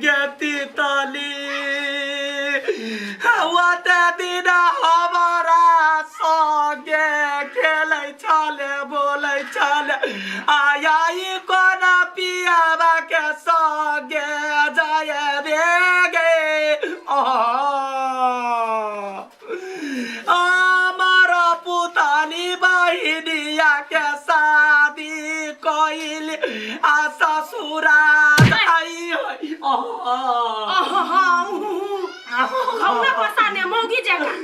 गे तितली ओते दिन हमारा संगे खेलै छले बोलै छले आया ई कोना पियाबा के संगे जाय रे गे अमर पुतली बहिनिया के शादी कइल आ ससुरा आई होई घौना पसाने मौगी जकाँ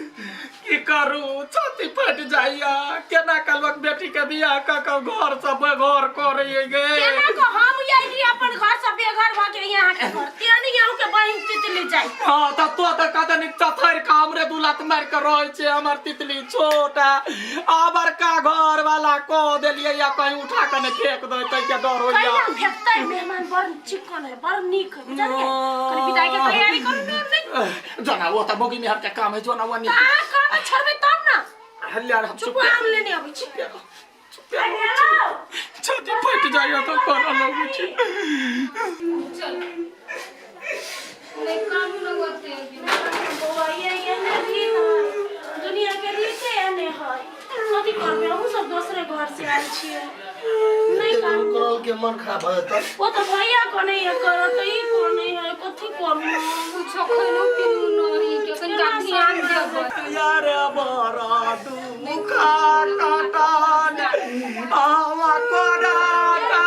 की करू छाती फटि जाइया केना कहलक बेटी के बियाह कऽ कऽ घर से बेघर करे गे केना को हम यही अपन घर से बेघर भ के यहाँ के घर तेनी यहाँ के बहिन तितली जाई हाँ तऽ तो तऽ कतनी चथरि के हमरे दू लात मारि के रहै छै हमर तितली छोट आ बड़का घर वाला कह देलियै या कहीं उठा के ने फेंक दे तै के डर होइया कहिया फेंकतै मेहमान बड़ चिकन है बड़ नीक है बुझलियै कनी विदाई के तैयारी करू ने नहीं जोना वो तऽ मौगी मेहर के काम है जोना वो नहीं अहाँ काम छोड़बै तब ना हल्ला हम चुप आम लेने अबै छी छाती फटि जाइया तऽ करऽ लगै छै चल नहीं काम न होते बौआ ये ये ने रीत है दुनिया के रीत एने है कथी करबै हमहूँ सब दोसरे घर से आयल छियै नहीं काम करल के मन खराब भऽ जेतै ओ तऽ भैया कोने ये करत ई कोने है कथी करू कुछो खैनो पीनो नहीं के कनिका ध्यान देबै यार बड़ा दुखा काटन आवा कोडाटा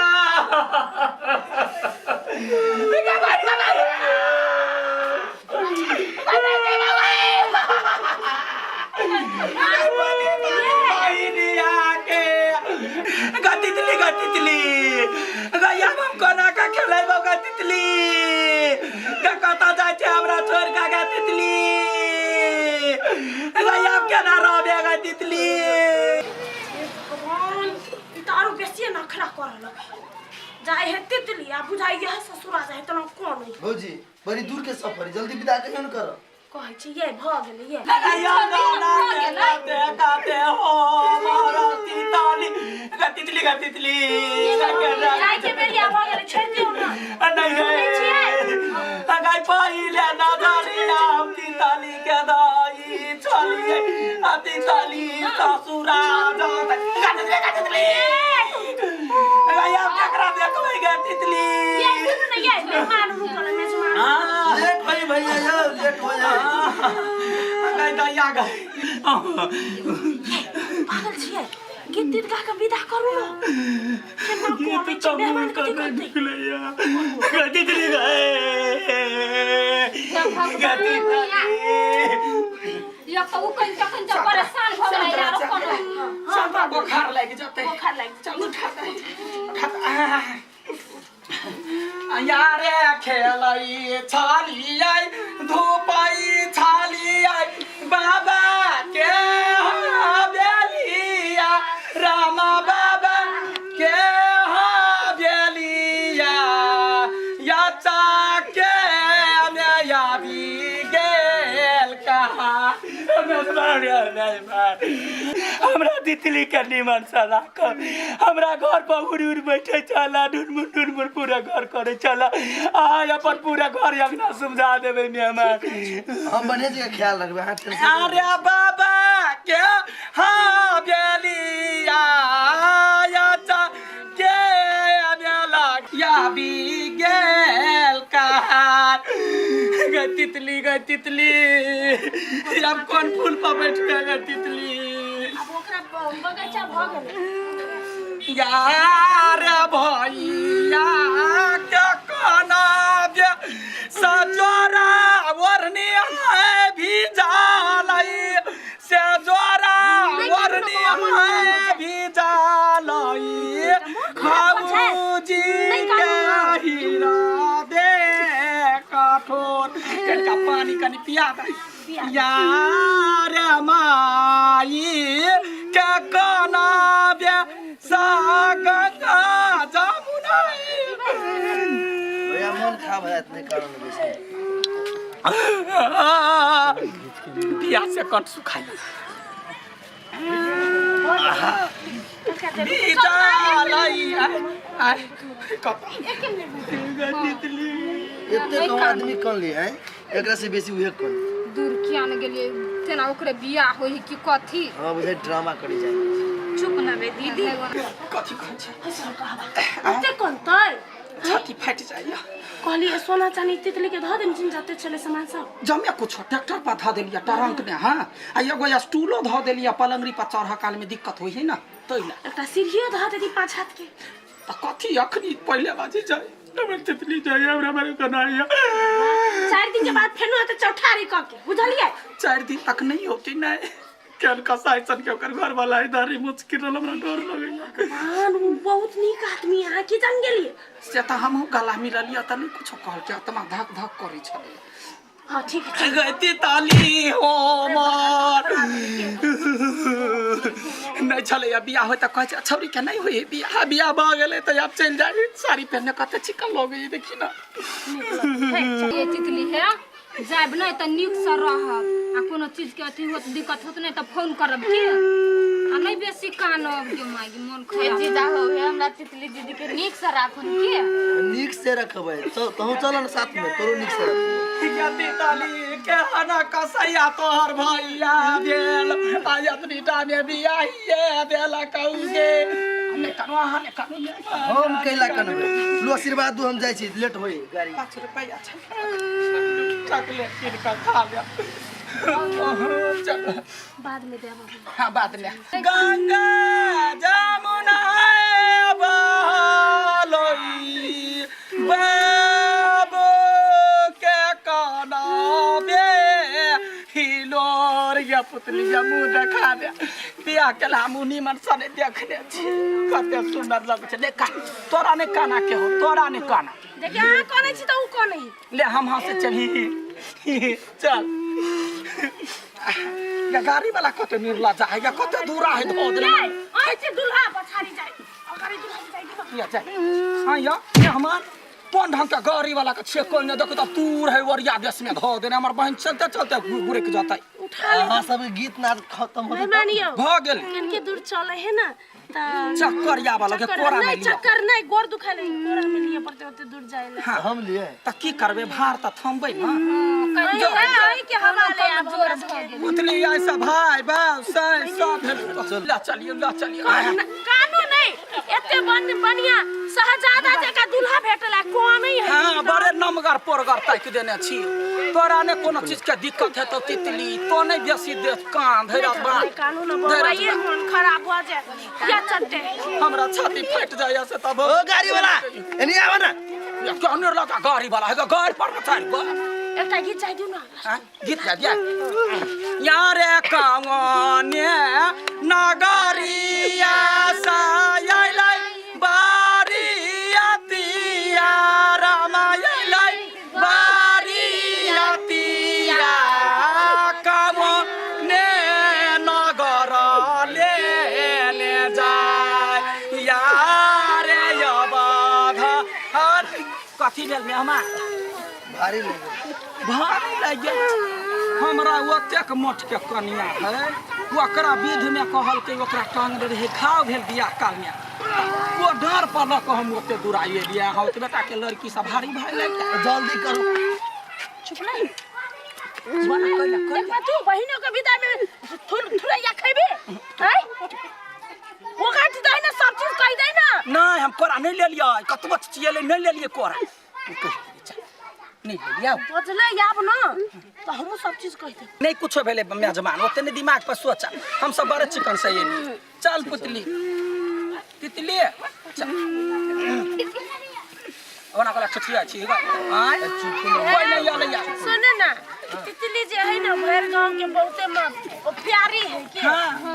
गा तितली गा तितली गा या हम कोना का खेलेबो गा तितली गा कतऽ जाइ छै हमरा छोड़ के गा तितली गा आब केना रहबे गा तितली भगवान ई तऽ आरो बेसिए नखरा करऽ लगै जाइ है तितली आ बुझाइए है ससुरा जाइ है तना कोन है भौजी बड़ी दूर के सफर है, जल्दी विदा कहियो न कर कहै छी ये भऽ गेलै ये या ना ना काते हो मारा तितली गा तितली गा तितली गा केना जाइ के बेरिया भऽ गेलै छोड़ि दियौ ने नहीं गाय पहिले नजरिया तितली के दाई चलिए आ तितली ससुरा जात गा तितली गा तितली गाय आब केकरा देखबै गे तितली ये सुनू ने ये मेहमान रुकल है मेजमान आ लेट होई भैया यौ लेट हो जाए गाय दैया गाय पागल छियै गीत तीत गा कऽ विदा करू ने केना गीत कोनै तऽ छै मेहमान मुँह कथी कऽ कहतै निकलैया गा तितली गाय गा तितली या तो उ कनिका कनिका परेशान भऽ गेलै यार कोनो सबटा बोखार लागि जेतै बोखार लागि चल उठा दे उठा दे यारे खेलै छलियै धुपै छलियै बाबा के हवेलिया रामा बाबा के हवेलिया या चाके मे आबि गेल कहाँ हमरा तितली के निमन से राखब हमरा घर पर उड़ि उड़ि बैठे छला ढुनमुन ढुनमुन पूरा घर करे छला आइ अपन पूरा घर अंगना समझा देबै मेहमान हम बढ़िया जगह ख्याल रखबै अहाँ टेंशन अरे बाबा के हाँ बेलिया या चा के बेला या बी गेल कहार गे तितली गे तितली अब कौन फूल पर बैठ गए तितली आब ओकरा बगैचा भऽ गेलै यार भैया के कोना बे सजोरा ओढ़नी है भिजालै से जोरा ओढ़नी है भिजालै भाऊजी के हीरा दे कठोर कनिका पानी कनि पिया दे यार माई के कोना बे सा गंगा जमुना भैया मन खराब भऽ जायत नहि कारण बेसी पिया से कंठ सुखाई बीजा लाई आय कत तितली एते कम आदमी कन ले हैं, एकरा से बेसी उहे कन। दूर किया ने गेलिए, तेना ओकरे बियाह होई कि कथी? हां बुझाइ ड्रामा करी जाए। चुप न बे दीदी। कथी कहै छै? ओते कनतै? छाती फाटि जाइया। कहलिए सोना चानी तितली के धऽ देने छिन जते छलै सामान सब। जमे कुछो ट्रैक्टर पर धऽ देलियै ट्रंक में, हाँ, आ एगो स्टूलो धऽ देलियै पलंगरी पर चढ़ऽ काल में दिक्कत होइ है ना, तै ला। एकटा सीढ़ियो धऽ देती 5 हाथ के। तऽ कथी अखनी पहिले बाजी जाय हमर तितली जाय हमरा बड़े कनाइया। 4 दिन के बाद फेनो आते चौठारी कऽ के, बुझलियै? 4 दिन तक नहीं होती नहीं, केहन कसाई सन के ओकर घर वाला इधर ही मुश्किल रहल, हमरा डर लगैया। भगवान, उ बहुत नीक आदमी अहाँ की जान गेलियै? से तऽ हमहूँ गला मिललियै तऽ नहि कुछो कहलकै, आत्मा धक धक करै छलै। हाँ ठीक है। गति ताली हो मार नहीं छलै बियाह होय तऽ कहै छै छौड़ी के नहीं होय बियाह, बियाह भऽ गेलै तऽ आब चलि जाइ, साड़ी पहिरने कते चिकन लगै देखी ना। ये तितली है जायब नहीं तऽ नीक से रहब, आ कोनो चीज के अथी होत दिक्कत होत नहीं तऽ फोन करब के, आ नहीं बेसी कानब के माय मन खराब। जीजा हो हे हमरा तितली दीदी के नीक से राखुन के। नीक से रखबै तो तहु चल न साथ में, तोरो नीक से रखबै। गति ताली के हना कसैया तोहर भैया भेल, आ एतनी टा में बियाहिए देल कहू के। ने कनो अहाँ ने कनो। हम कैला कनबै, लो आशीर्वाद दू, हम जाइ छी, लेट होई गाड़ी। 5 रुपैया छै, चॉकलेट कीन कऽ खा लेब। चल बाद में देब। हाँ बाद में। गंगा जमुना बहलोई बाबू के कनाबे हिलोर या पुतली या मुँह देखा दे। बियाह के हमहूँ नीमन सने देखने छी, कते सुंदर लगै छै। देख तोरा नहि काना के हो, तोरा नहि काना। देखिए अहाँ कनै छी तऽ उ कनै। ले हम हंसे चली चल। या गाड़ी वाला कते निर्ला जाए या कते दूरा है धो देले। आइ से दुल्हा पछाड़ी जाए, अगाडि दुल्हा के जाए या जाए। हां या ये हमार कोन ढंग के गाड़ी वाला के छे कोन ने देखो त दूर है ओरिया देश में धो देने, हमर बहन चलते चलते गुरे के जतै। उठा ले। अहाँ सब गीत नाद खत्म हो नहीं मानियो भ गेल। इनके दूर चले है ना त चक्कर आबऽ लगे, कोरा में नहीं, लिअ। चक्कर नहीं, गोर दुखाय लगे, कोरा में लिअ पड़ते ओते दूर जाए ला। हाँ। हम लिए त की करबे, भार त थमबै ना। नहीं, नहीं, के हवा ले आब हमरा सबके। पुतली ऐसा भाई बाप साई सब भेल। ला चलियो, ला चलियो। कानू नहीं, एते बढ़िया शहजादा जका दुल्हा भेटला कोन है। हाँ बड़े नमगर पोरगर ताकि देने छी, तोरा ने कोनो चीज के दिक्कत है तो तितली तो नहीं बेसी दे कान धैरा बा। कानू न बौआ, ये मन खराब हो जाए या चलते हमरा छाती फट जाय से तब। ओ गाड़ी वाला एनी आवा ना। या क्या निर्लगा गाड़ी वाला है, गाड़ी पर न चढ़ गो। एकटा गीत चाहि दिउ ना। हाँ, गीत गा दिया। यारे कावने नगरिया सायलै बारियतिया रामायलै बारियतिया कावने नगर लेने जाय यारे अवध। कथी भेल मेहमान? भारी लग गेल। भारी लागि गेल। हमरा ओतेक मोट के कनिया है, ओकरा विध में कहलकै ओकरा टांग दे रहे, घाव भेल बियाह काल में, ओ डर पर लऽ कऽ हम ओते दूर आइए हम ओतबे टा के लड़की सब भारी भाई लागि गेल। जल्दी करू। चुप नहीं। बना कैला, कैला। देखबा तू बहिनो के विदा में थुरैया खैबे? हैं? ओ काट दे ना, सब चीज कहि दे ना। नहीं, हम कोरा नहीं लेलियै, कतबो चिचियेलै नहीं लेलियै कोरा। नहीं लेलियै। बजलै आब ना तऽ हमहूँ सब चीज कहि देब। नहीं कुछो भेलै मेजबान, ओते नहीं दिमाग पर सोचा, हम सब बड़े चिकन से एलियै। चल पुतली तितली चल। ओना कहलक ठिठिया छी ग। आँय? कोइ नहि आयल या। सुन ना, तितली जे है ना भरि गांव के बहुते ओ प्यारी है के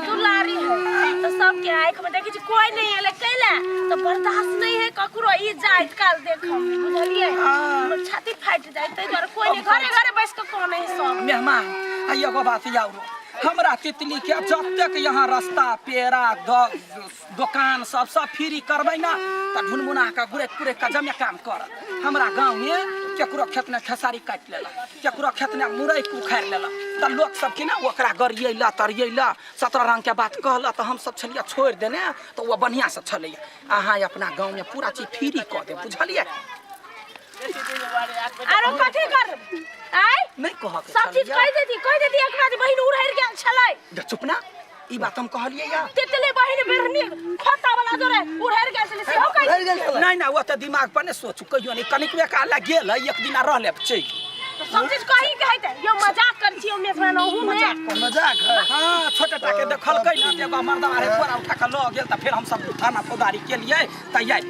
दुलारी है, तो सबके आँख में देखै छी कोई नहीं एलै कैला तो बर्दाश्त नहीं है ककरो ई जाइत काल देखम, बुझलियै? हमर छाती फाटि जाय, ताहि दुआरे कोई नहीं, घरे घरे बैस के कानै है सब। मेहमान, आ एगो बात आरो, हमरा तितली के जतेक यहाँ रास्ता पेड़ा दोकान सब सब फ्री करबै ना तऽ ढुनमुना के गुरेक पुरेक के जमे काम करत। हमरा गाँव में केकरो खेत में खेसारी काटि लेलक, केकरो खेत में मुरई उखाड़ि लेलक, तऽ लोक सब की ना ओकरा गरियैला तरियैला 17 रंग के बात कहलक, तऽ हम सब छलियै छोड़ि देने, तऽ ओ बढ़िआँ से छलैया। अहाँ अपना गाँव में पूरा चीज फ्री कऽ देब, बुझलियै? आरो कथी कर आय नहीं कह के सब चीज कहि देती, कहि देती एक बार बहिन उड़हर गेल छलै। चुप ना, ई बात हम कहलियै या तितली बहिन बिरनी खोता वाला जोरे उड़हर गेल छलै सेहो कहि उड़हरि गेल छलै। नहीं ना, वो तऽ दिमाग पर नहीं सोचू कहियो नहीं, कनिकबे काल ला गेल है, एक दिन रहले चलि। तो सब चीज कहि के हेतै यो मजाक कर छी मेजबान ओहू में। मजाक है। हाँ, छोटे टा के देखलकै ना, एगो मर्दवा रे बोरा उठा के लऽ गेल, तऽ फेर हम सब थाना फौजदारी केलियै तऽ आयल।